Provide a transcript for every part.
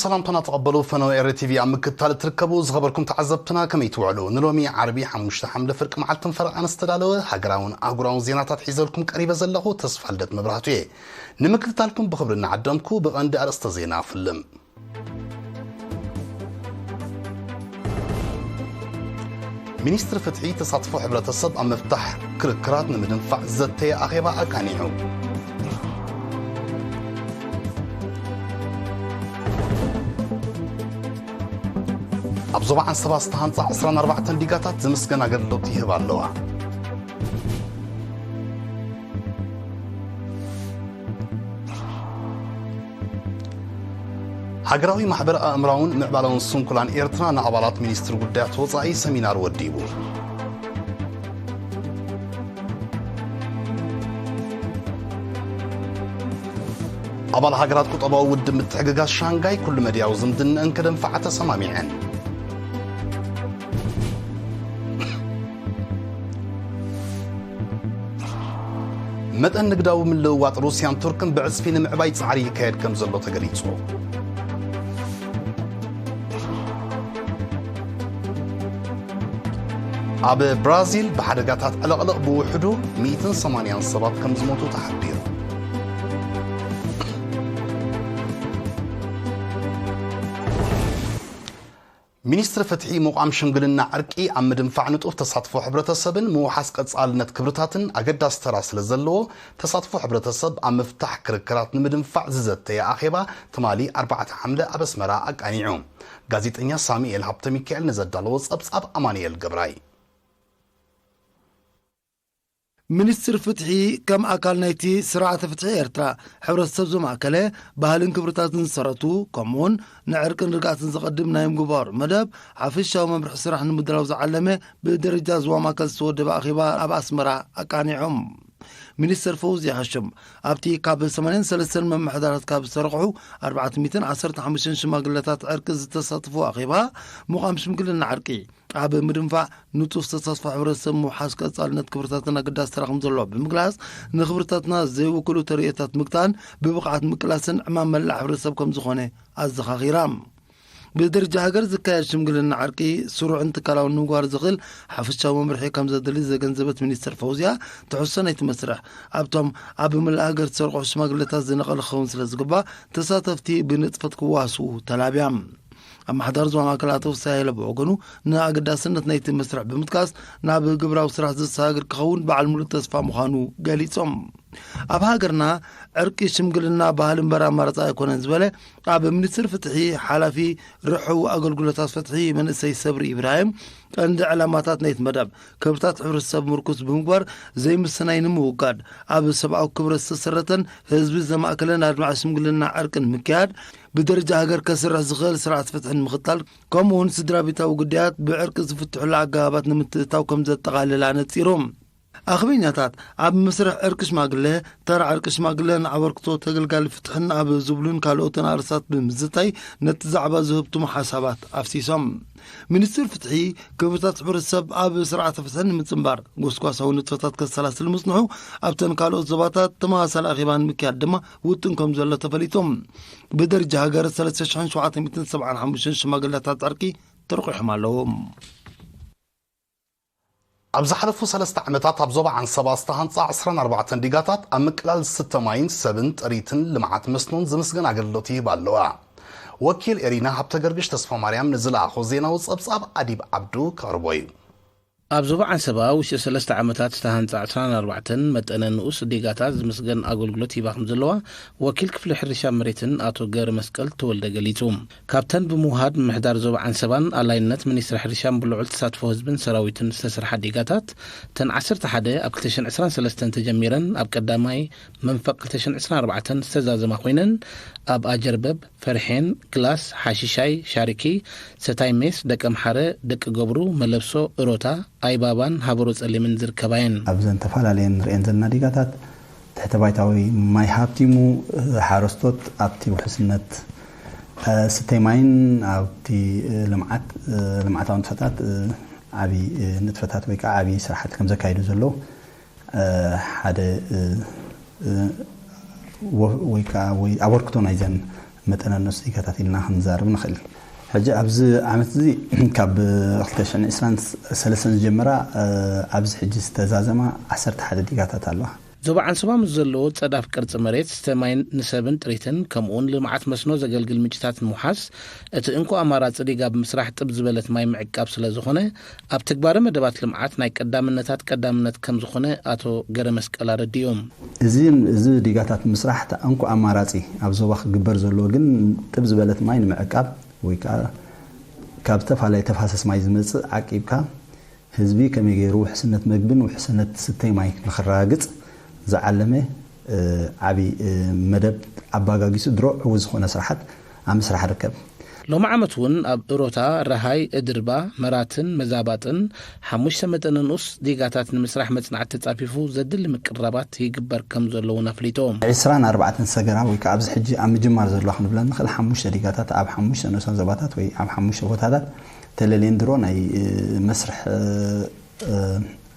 ሰላምታና ተቐበሉ። ፈነወ ኤሪ ቲቪ ኣብ ምክትታል እትርከቡ ዝኸበርኩም ተዓዘብትና፣ ከመይ ትውዕሉ? ንሎሚ ዓርቢ ሓሙሽተ ሓምለ ፍርቂ መዓልትን ፈረቓን ዝተዳለወ ሃገራውን ኣህጉራውን ዜናታት ሒዘልኩም ቀሪበ ዘለኹ ተስፋ ልደት መብራህቱ እየ። ንምክትታልኩም ብኽብሪ እናዓደምኩ፣ ብቐንዲ ኣርእስተ ዜና ፍልም። ሚኒስትሪ ፍትሒ፣ ተሳትፎ ሕብረተሰብ ኣብ ምፍታሕ ክርክራት ንምድንፋዕ ዘተየ ኣኼባ ኣቃኒዑ። ኣብ ዞባ ዓንሰባ ዝተሃንጻ ዕስራን ኣርባዕተን ዲጋታት ዝምስገን ኣገልግሎት ይህባ ኣለዋ። ሃገራዊ ማሕበር ኣእምራውን ምዕባለውን ስንኩላን ኤርትራ ንኣባላት ሚኒስትሪ ጉዳያት ወጻኢ ሰሚናር ወዲቡ። ኣባል ሃገራት ቁጠባዊ ውድብ ምትሕግጋዝ ሻንጋይ ኩሉ መድያዊ ዝምድንአን ከደንፍዓ ተሰማሚዐን። መጠን ንግዳዊ ምልውዋጥ ሩስያን ቱርክን ብዕጽፊ ንምዕባይ ጻዕሪ ይካየድ ከም ዘሎ ተገሊጹ። ኣብ ብራዚል ብሓደጋታት ዕልቕልቕ ብውሕዱ ሚእትን ሰማንያን ሰባት ከም ዝሞቱ ተሓቢሩ። ሚኒስትሪ ፍትሒ፣ ምቋም ሽምግልና ዕርቂ ኣብ ምድንፋዕ ንጡፍ ተሳትፎ ሕብረተሰብን ምውሓስ ቀጻልነት ክብርታትን ኣገዳሲ ተራ ስለ ዘለዎ፣ ተሳትፎ ሕብረተሰብ ኣብ ምፍታሕ ክርክራት ንምድንፋዕ ዝዘተየ ኣኼባ ትማሊ ኣርባዕተ ሓምለ ኣብ ኣስመራ ኣቃኒዑ። ጋዜጠኛ ሳሙኤል ሃብተ ሚካኤል ንዘዳለዎ ጸብጻብ ኣማኑኤል ገብራይ። ሚኒስትሪ ፍትሒ፣ ከም ኣካል ናይቲ ስርዓተ ፍትሒ ኤርትራ፣ ሕብረተሰብ ዘማእከለ ባህልን ክብርታትን ዝሰረቱ፣ ከምኡውን ንዕርቅን ርግኣትን ዘቐድም ናይ ምግባር መደብ ሓፈሻዊ መምርሒ ስራሕ ንምድላው ዝዓለመ ብደረጃ ዞባ ማእከል ዝተወደበ ኣኼባ ኣብ ኣስመራ ኣቃኒዖም። ሚኒስተር ፈውዚ ሃሽም፣ ኣብቲ ካብ ሰማንያን ሰለስተን መምሕዳራት ካብ ዝተረቑሑ ኣርባዕተ ሚእትን ዓሰርተ ሓሙሽተን ሽማግለታት ዕርቂ ዝተሳተፉ ኣኼባ፣ ምዃም ሽምግልና ዕርቂ ኣብ ምድንፋዕ ንጡፍ ተሳትፎ ሕብረተሰብ ምውሓስ ቀጻልነት ክብርታትን ኣገዳሲ ተራ ከም ዘለዎ ብምግላጽ፣ ንክብርታትና ዘይውክሉ ተርእዮታት ምግታን ብብቕዓት ምቅላስን ዕማም መላእ ሕብረተሰብ ከም ዝኾነ ኣዘኻኺራ። ብደረጃ ሃገር ዝካየድ ሽምግልና ዕርቂ ስሩዕን ትካላውን ንምግባር ዝኽእል ሓፈሻዊ መምርሒ ከም ዘድሊ ዘገንዘበት ሚኒስትር ፈውዝያ፣ ትሕዝቶ ናይቲ መስርሕ ኣብቶም ኣብ መላእ ሃገር ዝተሰርቑ ሽማግለታት ዝነቐለ ክኸውን ስለ ዝግባእ፣ ተሳተፍቲ ብንጥፈት ክዋስኡ ተላብያ። ኣመሓዳሪ ዞባ ማእከል ኣቶ ፍስሃ ሃይለ ብወገኑ፣ ንኣገዳስነት ናይቲ መስርሕ ብምጥቃስ፣ ናብ ግብራዊ ስራሕ ዘሰጋግር ክኸውን በዓል ሙሉእ ተስፋ ምዃኑ ገሊጾም። ኣብ ሃገርና ዕርቂ ሽምግልና ባህሊ እምበር ኣማራጺ ኣይኮነን ዝበለ ኣብ ሚኒስትሪ ፍትሒ ሓላፊ ርሑው ኣገልግሎታት ፍትሒ መንእሰይ ሰብሪ ኢብራሂም፣ ቀንዲ ዕላማታት ናይቲ መደብ ክብርታት ሕብረተሰብ ምርኩስ ብምግባር ዘይምስናይ ንምውጋድ፣ ኣብ ሰብኣዊ ክብረት ዝተሰረተን ህዝቢ ዘማእከለን ኣድማዒ ሽምግልና ዕርቂ ንምክያድ፣ ብደረጃ ሃገር ከስርሕ ዝኽእል ስርዓት ፍትሒ ንምኽታል፣ ከምኡውን ስድራ ቤታዊ ጉዳያት ብዕርቂ ዝፍትሑሉ ኣገባባት ንምትእትታው ከም ዘጠቓልል ኣነጺሩ። ኣኽበኛታት ኣብ መስርሕ ዕርቂ ሽማግለ፣ ተራ ዕርቂ ሽማግለን ኣበርክቶ ተገልጋሊ ፍትሕን ኣብ ዝብሉን ካልኦትን ኣርእስታት ብምዝታይ ነቲ ዛዕባ ዝህብትሙ ሓሳባት ኣፍሲሶም። ሚኒስትር ፍትሒ፣ ክብርታት ሕብረተሰብ ኣብ ስርዓተ ፍትሒ ንምጽንባር ጎስጓሳዊ ንጥፈታት ከሰላስል ምጽንሑ ኣብተን ካልኦት ዞባታት ተመሳሳሊ ኣኼባ ንምክያድ ድማ ውጥን ከም ዘሎ ተፈሊጡ። ብደረጃ ሃገር ሰለስተ ሽሕን ሸውዓተ ሚእትን ሰብዓን ሓሙሽተን ሽማግለታት ዕርቂ ተረቑሖም ኣለዉ። ኣብ ዝሓለፉ ሰለስተ ዓመታት ኣብ ዞባ ዓንሰባ ዝተሃንጻ ዕስራን ኣርባዕተን ዲጋታት ኣብ ምቅላል ዝስተ ማይን ሰብን ጥሪትን ልምዓት መስኖን ዝምስገን ኣገልግሎት ይህባ ኣለዋ። ወኪል ኤሪና ሃብተ ገርግሽ ተስፋ ማርያም ንዝለኣኾ ዜናዊ ጸብጻብ ኣዲብ ዓብዱ ከቕርቦ እዩ። ኣብ ዞባ ዓንሰባ ውሽጢ ሰለስተ ዓመታት ዝተሃንጻ ዕስራን ኣርባዕተን መጠነ ንኡስ ዲጋታት ዝምስገን ኣገልግሎት ይህባ ከም ዘለዋ ወኪል ክፍሊ ሕርሻ መሬትን ኣቶ ገብረ መስቀል ተወልደ ገሊጹ። ካብተን ብምውሃድ ምምሕዳር ዞባ ዓንሰባን ኣላይነት ሚኒስትሪ ሕርሻን ብልዑል ተሳትፎ ህዝብን ሰራዊትን ዝተሰርሓ ዲጋታት፣ እተን ዓሰርተ ሓደ ኣብ ክልተ ሽሕን ዕስራን ሰለስተን ተጀሚረን ኣብ ቀዳማይ መንፈቕ ክልተ ሽሕን ዕስራን ኣርባዕተን ዝተዛዘማ ኮይነን፣ ኣብ ኣጀርበብ፣ ፈርሔን፣ ግላስ፣ ሓሺሻይ፣ ሻርኪ፣ ሰታይ ሜስ፣ ደቀምሓረ፣ ደቂ ገብሩ፣ መለብሶ፣ እሮታ፣ ኣይባባን ሃበሮ ጸሊምን ዝርከባ እየን። ኣብዘን ተፈላለየን ንርእየን ዘለና ዲጋታት፣ ትሕተ ባይታዊ ማይ ሃብቲሙ፣ ሓረስቶት ኣብቲ ውሕስነት፣ እ፣ ስተይ ማይን ኣብቲ፣ እ፣ ልምዓት፣ እ፣ ልምዓታዊ ንጥፈታት፣ እ፣ ዓቢ፣ እ፣ ንጥፈታት ወይ ከዓ ዓቢ ስራሕቲ ከም ዘካይዱ ዘለዉ፣ እ፣ ሓደ፣ እ፣ እ፣ ወ-፣ ወይ ከዓ ወይ ኣበርክቶ ናይዘን መጠነ ንኡስ ዲጋታት ኢልና ክንዛረብ ንኽእል። ሕጂ ኣብዚ ዓመት እዚ ካብ ክልተ ሽሕን ዕስራን ሰለስተን ዝጀመራ፣ እ፣ ኣብዚ ሕጂ ዝተዛዘማ ዓሰርተ ሓደ ዲጋታት ኣለዋ። ዞባ ዓንሰባ ምስ ዘለዎ ጸዳፍ ቅርጺ መሬት፣ ዝስተ ማይን ንሰብን ጥሪትን፣ ከምኡውን ልምዓት መስኖ ዘገልግል ምንጭታት ንምውሓስ፣ እቲ እንኮ ኣማራጺ ዲጋ ብምስራሕ ጥብ ዝበለት ማይ ምዕቃብ ስለ ዝኾነ፣ ኣብ ትግባረ መደባት ልምዓት ናይ ቀዳምነታት ቀዳምነት ከም ዝኾነ ኣቶ ገረመስቀል ኣረዲኦም። እዚ፣ እዚ ዲጋታት ምስራሕ እቲ እንኮ ኣማራጺ ኣብ ዞባ ክግበር ዘለዎ ግን ጥብ ዝበለት ማይ ንምዕቃብ ወይ ከዓ ካብ ዝተፈላለየ ተፋሰስ ማይ ዝመጽእ ዓቂብካ ህዝቢ ከመይ ገይሩ ውሕስነት መግብን ውሕስነት ስተይ ማይ ንኽረጋግጽ ዝዓለመ፣ እ፣ ዓቢ፣ እ፣ መደብ ኣባጋጊሱ ድሮ ዕዉት ዝኾነ ስራሓት ኣብ ምስራሕ ርከብ። ሎሚ ዓመት እውን ኣብ እሮታ፣ ረሃይ፣ እድርባ፣ መራትን መዛባጥን ሓሙሽተ መጠነ ንኡስ ዲጋታት ንምስራሕ መጽናዕቲ ተጻፊፉ ዘድሊ ምቅርራባት ይግበር ከም ዘሎ እውን ኣፍሊጦም። ዕስራን ኣርባዕተን ሰገራ ወይ ከዓ ኣብዚ ሕጂ ኣብ ምጅማር ዘለዋ ክንብላ ንኽእል ሓሙሽተ ዲጋታት ኣብ ሓሙሽተ ንኡሳን ዞባታት ወይ ኣብ ሓሙሽተ ቦታታት ተለልየን ድሮ ናይ፣ እ፣ መስርሕ፣ እ፣ እ፣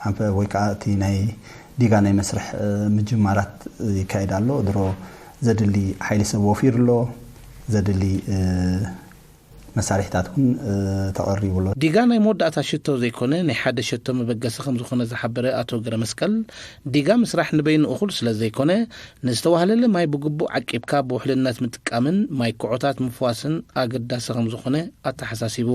ኣንፈ ወይ ከዓ እቲ ናይ ዲጋ ናይ መስርሕ፣ እ፣ ምጅማራት ይካየድ ኣሎ። ድሮ ዘድሊ ሓይሊ ሰብ ወፊሩ ኣሎ። ዘድሊ፣ እ፣ መሳርሒታት እውን፣ እ፣ ተቐሪቡ ኣሎ። ዲጋ ናይ መወዳእታ ሽቶ ዘይኮነ ናይ ሓደ ሸቶ መበገሲ ከም ዝኾነ ዝሓበረ ኣቶ ገረመስቀል፣ ዲጋ ምስራሕ ንበይኑ እኹል ስለ ዘይኮነ፣ ንዝተዋህለለ ማይ ብግቡእ ዓቂብካ ብውሕልነት ምጥቃምን ማይ ኩዖታት ምፍዋስን ኣገዳሲ ከም ዝኾነ ኣተሓሳሲቡ።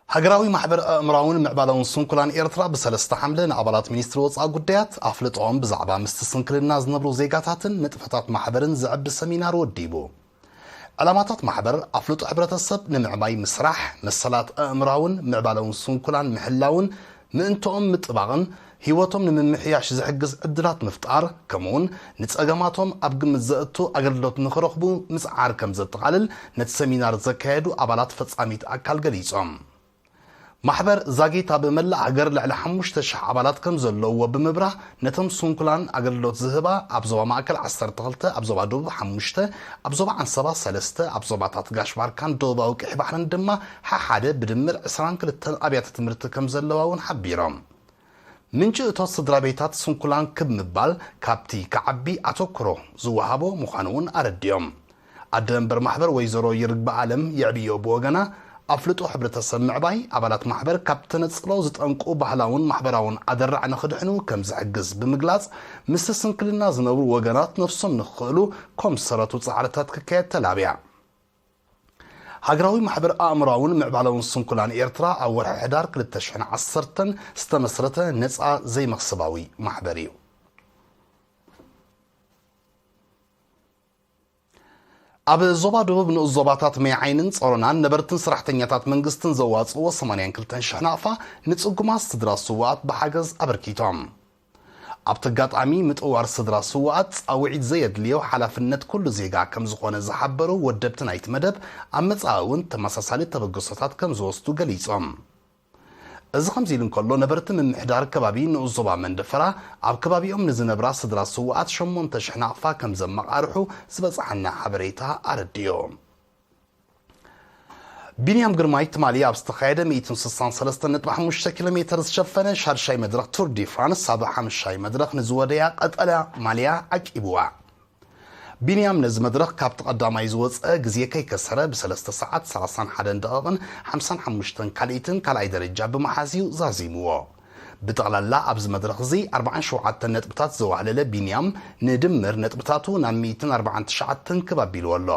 ሃገራዊ ማሕበር ኣእምራውን ምዕባለውን ስንኩላን ኤርትራ ብሰለስተ ሓምለ ንኣባላት ሚኒስትሪ ወጻኢ ጉዳያት ኣፍልጦኦም ብዛዕባ ምስቲ ስንክልና ዝነብሩ ዜጋታትን ንጥፈታት ማሕበርን ዘዕቢ ሰሚናር ወዲቡ። ዕላማታት ማሕበር ኣፍልጦ ሕብረተሰብ ንምዕባይ ምስራሕ፣ መሰላት ኣእምራውን ምዕባለውን ስንኩላን ምሕላውን ምእንትኦም ምጥባቕን ህይወቶም ንምምሕያሽ ዝሕግዝ ዕድላት ምፍጣር፣ ከምኡውን ንጸገማቶም ኣብ ግምት ዘእቱ ኣገልግሎት ንኽረኽቡ ምጽዓር ከም ዘጠቓልል ነቲ ሰሚናር ዘካየዱ ኣባላት ፈጻሚት ኣካል ገሊጾም። ማሕበር ዛጊት ኣብ መላእ ሃገር ልዕሊ ሓሙሽተ ሽሕ ኣባላት ከም ዘለውዎ ብምብራህ፣ ነቶም ስንኩላን ኣገልግሎት ዝህባ ኣብ ዞባ ማእከል ዓሰርተ ክልተ፣ ኣብ ዞባ ደቡብ ሓሙሽተ፣ ኣብ ዞባ ዓንሰባ ሰለስተ፣ ኣብ ዞባታት ጋሽ ባርካን ደቡባዊ ቀይሕ ባሕርን ድማ ሓሓደ ብድምር ዕስራን ክልተን ኣብያተ ትምህርቲ ከም ዘለዋ እውን ሓቢሮም። ምንጪ እቶት ስድራ ቤታት ስንኩላን ክብ ምባል ካብቲ ክዓቢ ኣተኩሮ ዝወሃቦ ምዃኑ እውን ኣረዲኦም። ኣደ መንበር ማሕበር ወይዘሮ ይርግበኣለም የዕብዮ ብወገና፣ ኣፍልጦ ሕብረተሰብ ምዕባይ፣ ኣባላት ማሕበር ካብ ተነጽሎ ዝጠንቁ ባህላውን ማሕበራውን ኣደራዕ ንኽድሕኑ ከም ዝሕግዝ ብምግላጽ፣ ምስቲ ስንክልና ዝነብሩ ወገናት ነፍሶም ንኽኽእሉ ኮም ዝሰረቱ ጻዕርታት ክካየድ ተላብያ። ሃገራዊ ማሕበር ኣእምሮኣውን ምዕባለውን ስንኩላን ኤርትራ ኣብ ወርሒ ሕዳር ክልተ ሽሕን ዓሰርተን ዝተመስረተ ነጻ ዘይመኽሰባዊ ማሕበር እዩ። ኣብ ዞባ ደቡብ ንኡስ ዞባታት መይ ዓይንን ጾሮናን ነበርትን ሰራሕተኛታት መንግስትን ዘዋጽእዎ ሰማንያን ክልተን ሽሕ ናቕፋ ንጽጉማት ስድራ ስውኣት ብሓገዝ ኣበርኪቶም። ኣብቲ ኣጋጣሚ ምጥዋር ስድራ ስውኣት ጻውዒት ዘየድልዮ ሓላፍነት ኩሉ ዜጋ ከም ዝኾነ ዝሓበሩ ወደብቲ ናይቲ መደብ፣ ኣብ መጻኢ እውን ተመሳሳሊ ተበግሶታት ከም ዝወስዱ ገሊጾም። እዚ ከምዚ ኢሉ እንከሎ፣ ነበርቲ ምምሕዳር ከባቢ ንኡስ ዞባ መንደፈራ ኣብ ከባቢኦም ንዝነብራ ስድራ ስውኣት ሸሞንተ ሽሕ ናቕፋ ከም ዘመቓርሑ ዝበጽሓና ሓበሬታ ኣረዲኡ። ቢንያም ግርማይ ትማሊ ኣብ ዝተኻየደ ሚእትን ስሳን ሰለስተን ነጥቢ ሓሙሽተ ኪሎ ሜተር ዝሸፈነ ሻድሻይ መድረኽ ቱር ዲ ፍራንስ ኣብ ሓምሻይ መድረኽ ንዝወደያ ቀጠልያ ማልያ ዓቂብዋ። ቢንያም ነዚ መድረኽ ካብቲ ቀዳማይ ዝወጸ ግዜ ከይከሰረ ብሰለስተ ሰዓት ሰላሳን ሓደን ደቂቕን ሓምሳን ሓሙሽተን ካልኢትን ካልኣይ ደረጃ ብምሓዝ እዩ ዛዚምዎ። ብጠቕላላ ኣብዚ መድረኽ እዚ ኣርባዓን ሸውዓተን ነጥብታት ዘዋህለለ ቢንያም ንድምር ነጥብታቱ ናብ ሚእትን ኣርባዓን ትሽዓተን ክብ ኣቢልዎ ኣሎ።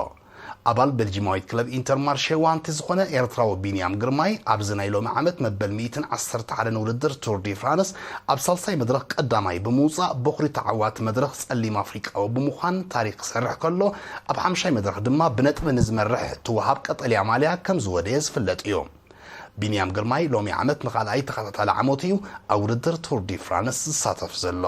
ኣባል ቤልጂማዊት ክለብ ኢንተርማርሼ ዋንቲ ዝኾነ ኤርትራዊ ቢንያም ግርማይ፣ ኣብዚ ናይ ሎሚ ዓመት መበል ሚእትን ዓሰርተ ሓደን ውድድር ቱር ዲ ፍራንስ፣ ኣብ ሳልሳይ መድረኽ ቀዳማይ ብምውጻእ፣ በኹሪ ተዓዋቲ መድረኽ ጸሊም ኣፍሪቃዊ ብምዃን ታሪኽ ክሰርሕ ከሎ፣ ኣብ ሓምሻይ መድረኽ ድማ ብነጥቢ ንዝመርሕ እትወሃብ ቀጠልያ ማልያ ከም ዝወደየ ዝፍለጥ እዩ። ቢንያም ግርማይ ሎሚ ዓመት ንኻልኣይ ተኸታታሊ ዓመቱ እዩ ኣብ ውድድር ቱር ዲ ፍራንስ ዝሳተፍ ዘሎ።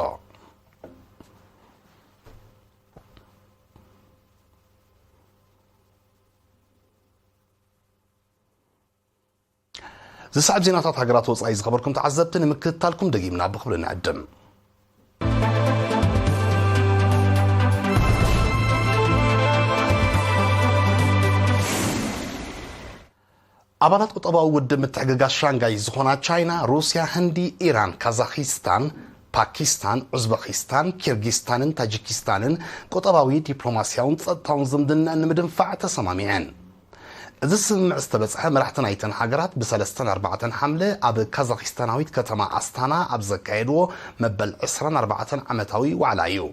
ዝስዕብ ዜናታት ሃገራት ወጻኢ ዝኸበርኩም ተዓዘብቲ ንምክትታልኩም ደጊምና ብኽብሪ ንዕድም። ኣባላት ቁጠባዊ ውድብ ምትሕግጋዝ ሻንጋይ ዝኾና ቻይና፣ ሩስያ፣ ህንዲ፣ ኢራን፣ ካዛኺስታን፣ ፓኪስታን፣ ኡዝበኪስታን፣ ኪርጊስታንን ታጂኪስታንን ቁጠባዊ፣ ዲፕሎማስያውን ጸጥታውን ዝምድናን ንምድንፋዕ ተሰማሚዐን። እዚ ስምምዕ ዝተበጽሐ መራሕቲ ናይተን ሃገራት ብሰለስተን ኣርባዕተን ሓምለ ኣብ ካዛኪስታናዊት ከተማ ኣስታና ኣብ ዘካየድዎ መበል ዕስራን ኣርባዕተን ዓመታዊ ዋዕላ እዩ።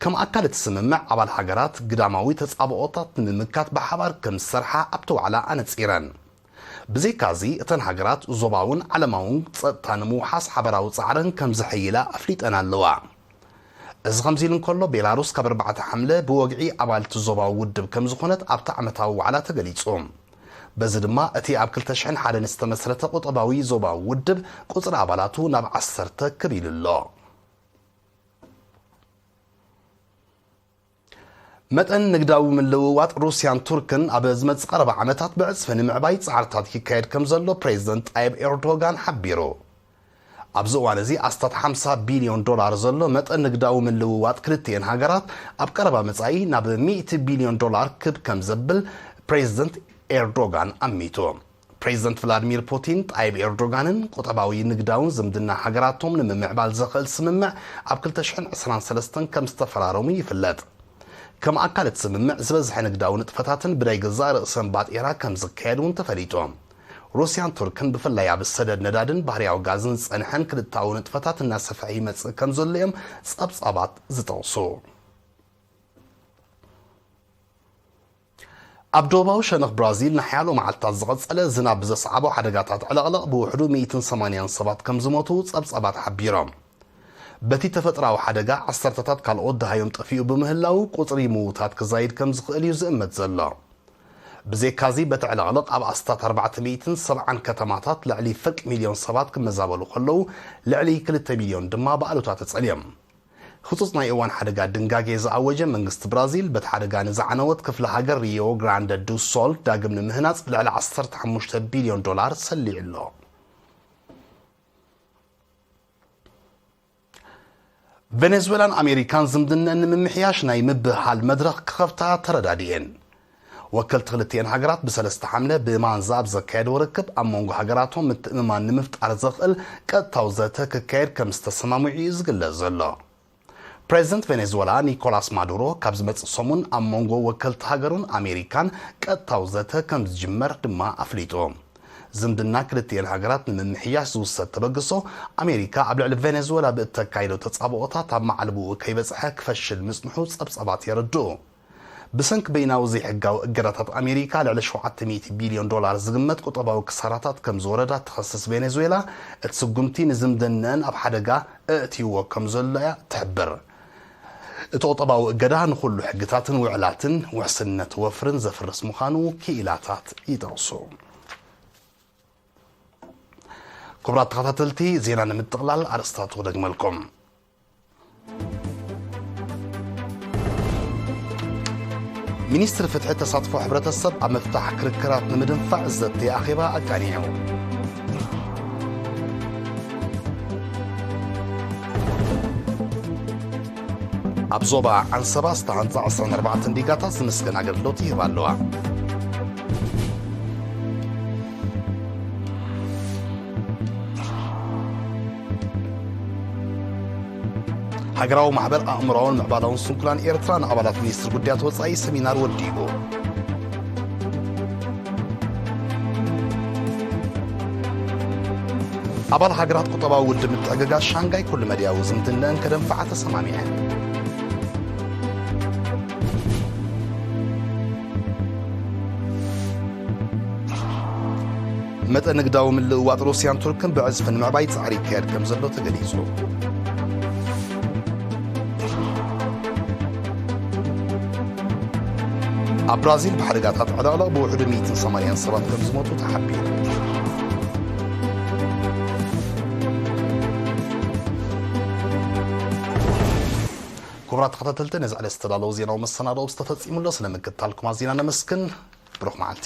ከም ኣካል እቲ ስምምዕ፣ ኣባል ሃገራት ግዳማዊ ተጻብኦታት ንምምካት ብሓባር ከም ዝሰርሓ ኣብቲ ዋዕላ ኣነጺረን። ብዘይካዚ፣ እተን ሃገራት ዞባውን ዓለማውን ጸጥታ ንምውሓስ ሓበራዊ ጻዕረን ከም ዘሐይላ ኣፍሊጠን ኣለዋ። እዚ ከምዚ ኢሉ እንከሎ፣ ቤላሩስ ካብ ኣርባዕተ ሓምለ ብወግዒ ኣባልቲ ዞባዊ ውድብ ከም ዝኾነት ኣብቲ ዓመታዊ ዋዕላ ተገሊጹ። በዚ ድማ፣ እቲ ኣብ ክልተ ሽሕን ሓደን ዝተመስረተ ቁጠባዊ ዞባዊ ውድብ ቁጽሪ ኣባላቱ ናብ ዓሰርተ ክብ ኢሉ ኣሎ። መጠን ንግዳዊ ምልውዋጥ ሩስያን ቱርክን ኣብ ዝመጽእ ቀረባ ዓመታት ብዕጽፊ ንምዕባይ ጻዕርታት ይካየድ ከም ዘሎ ፕሬዚደንት ጣይብ ኤርዶጋን ሓቢሩ። ኣብዚ እዋን እዚ ኣስታት ሓምሳ ቢልዮን ዶላር ዘሎ መጠን ንግዳዊ ምልውዋጥ ክልቲኤን ሃገራት ኣብ ቀረባ መጻኢ ናብ ሚእቲ ቢልዮን ዶላር ክብ ከም ዘብል ፕሬዚደንት ኤርዶጋን ኣሚቱ። ፕሬዚደንት ቭላድሚር ፑቲን፣ ጣይብ ኤርዶጋንን ቁጠባዊ ንግዳውን ዝምድና ሃገራቶም ንምምዕባል ዘኽእል ስምምዕ ኣብ ክልተ ሽሕን ዕስራን ሰለስተን ከም ዝተፈራረሙ ይፍለጥ። ከም ኣካል እቲ ስምምዕ፣ ዝበዝሐ ንግዳዊ ንጥፈታትን ብናይ ገዛእ ርእሰን ባጤራ ከም ዝካየድ እውን ተፈሊጡ። ሩስያን ቱርክን ብፍላይ ኣብ ሰደድ ነዳድን ባህርያዊ ጋዝን ዝጸንሐን ክልተኣዊ ንጥፈታት እናሰፍሐ ይመጽእ ከም ዘሎ እዮም ጸብጻባት ዝጠቕሱ። ኣብ ደቡባዊ ሸነኽ ብራዚል ንሓያሎ መዓልታት ዝቐጸለ ዝናብ ብዘስዓቦ ሓደጋታት ዕለቕለቕ ብውሕዱ ሚእትን ሰማንያን ሰባት ከም ዝሞቱ ጸብጻባት ሓቢሮም። በቲ ተፈጥሮኣዊ ሓደጋ ዓሰርተታት ካልኦት ደሃዮም ጠፊኡ ብምህላው፣ ቁጽሪ ምዉታት ክዛይድ ከም ዝኽእል እዩ ዝእመት ዘሎ። ብዘይካዚ፣ በቲ ዕለቕለቕ ኣብ ኣስታት ኣርባዕተ ሚእትን ሰብዓን ከተማታት ልዕሊ ፍርቂ ሚልዮን ሰባት ክመዛበሉ ከለዉ፣ ልዕሊ ክልተ ሚልዮን ድማ ብኣሉታ ተጸልዮም። ህጹጽ ናይ እዋን ሓደጋ ድንጋጌ ዝኣወጀ መንግስቲ ብራዚል፣ በቲ ሓደጋ ንዝዓነወት ክፍለ ሃገር ሪዮ ግራንደ ዱ ሶል ዳግም ንምህናጽ ልዕሊ ዓሰርተ ሓሙሽተ ቢልዮን ዶላር ሰሊዑ ኣሎ። ቬኔዙዌላን ኣሜሪካን ዝምድነን ንምምሕያሽ ናይ ምብህሃል መድረኽ ክኸፍታ ተረዳዲኤን። ወከልቲ ክልቲኤን ሃገራት ብሰለስተ ሓምለ ብማንዛ ኣብ ዘካየድዎ ርክብ፣ ኣብ መንጎ ሃገራቶም ምትእምማን ንምፍጣር ዘኽእል ቀጥታዊ ዘተ ክካየድ ከም ዝተሰማምዑ እዩ ዝግለጽ ዘሎ። ፕሬዚደንት ቬኔዙዌላ ኒኮላስ ማዱሮ፣ ካብ ዝመጽእ ሰሙን ኣብ መንጎ ወከልቲ ሃገሩን ኣሜሪካን ቀጥታዊ ዘተ ከም ዝጅመር ድማ ኣፍሊጡ። ዝምድና ክልቲኤን ሃገራት ንምምሕያሽ ዝውሰድ ተበግሶ፣ ኣሜሪካ ኣብ ልዕሊ ቬኔዙዌላ ብእተካይዶ ተጻብኦታት ኣብ መዓልብኡ ከይበጽሐ ክፈሽል ምጽንሑ ጸብጻባት የረድኡ። ብሰንኪ በይናዊ ዘይሕጋዊ እገዳታት ኣሜሪካ፣ ልዕሊ ሸውዓተ ሚእቲ ቢልዮን ዶላር ዝግመት ቁጠባዊ ክሳራታት ከም ዝወረዳ እትኸስስ ቬኔዙዌላ፣ እቲ ስጉምቲ ንዝምድነአን ኣብ ሓደጋ ኣእትይዎ ከም ዘሎ እያ ትሕብር። እቲ ቁጠባዊ እገዳ ንኹሉ ሕግታትን ውዕላትን ውሕስነት ወፍርን ዘፍርስ ምዃኑ ክኢላታት ይጠቕሱ። ክቡራት ተኸታተልቲ፣ ዜና ንምጥቕላል ኣርእስታቱ ክደግመልኩም። ሚኒስትሪ ፍትሒ፣ ተሳትፎ ሕብረተሰብ ኣብ ምፍታሕ ክርክራት ንምድንፋዕ ዘተየ ኣኼባ ኣቃኒዑ። ኣብ ዞባ ዓንሰባ ዝተሃንጻ ዕስራን ኣርባዕተን ዲጋታት ዝምስገን ኣገልግሎት ይህባ ኣለዋ። ሃገራዊ ማሕበር ኣእምሮኣውን ምዕባላውን ስንኩላን ኤርትራ ንኣባላት ሚኒስትሪ ጉዳያት ወጻኢ ሰሚናር ወዲቡ። ኣባል ሃገራት ቁጠባዊ ውድብ ምትሕግጋዝ ሻንጋይ ኩሉ መድያዊ ዝምድነአን ከደንፍዓ ተሰማሚዐን። መጠን ንግዳዊ ምልእዋጥ ሩስያን ቱርክን ብዕጽፊ ንምዕባይ ጻዕሪ ይካየድ ከም ዘሎ ተገሊጹ። ኣብ ብራዚል ብሓደጋታት ዕለቕለቕ ብውሕዱ ሚእትን ሰማንያን ሰባት ከም ዝሞቱ ተሓቢሩ። ክቡራት ተኸታተልቲ፣ ነዚ ዕለት ዝተዳለወ ዜናዊ መሰናድኦ ዝተፈጺሙ ኣሎ። ስለ ምክትታልኩም ኣዚና ነመስግን። ብሩኽ መዓልቲ።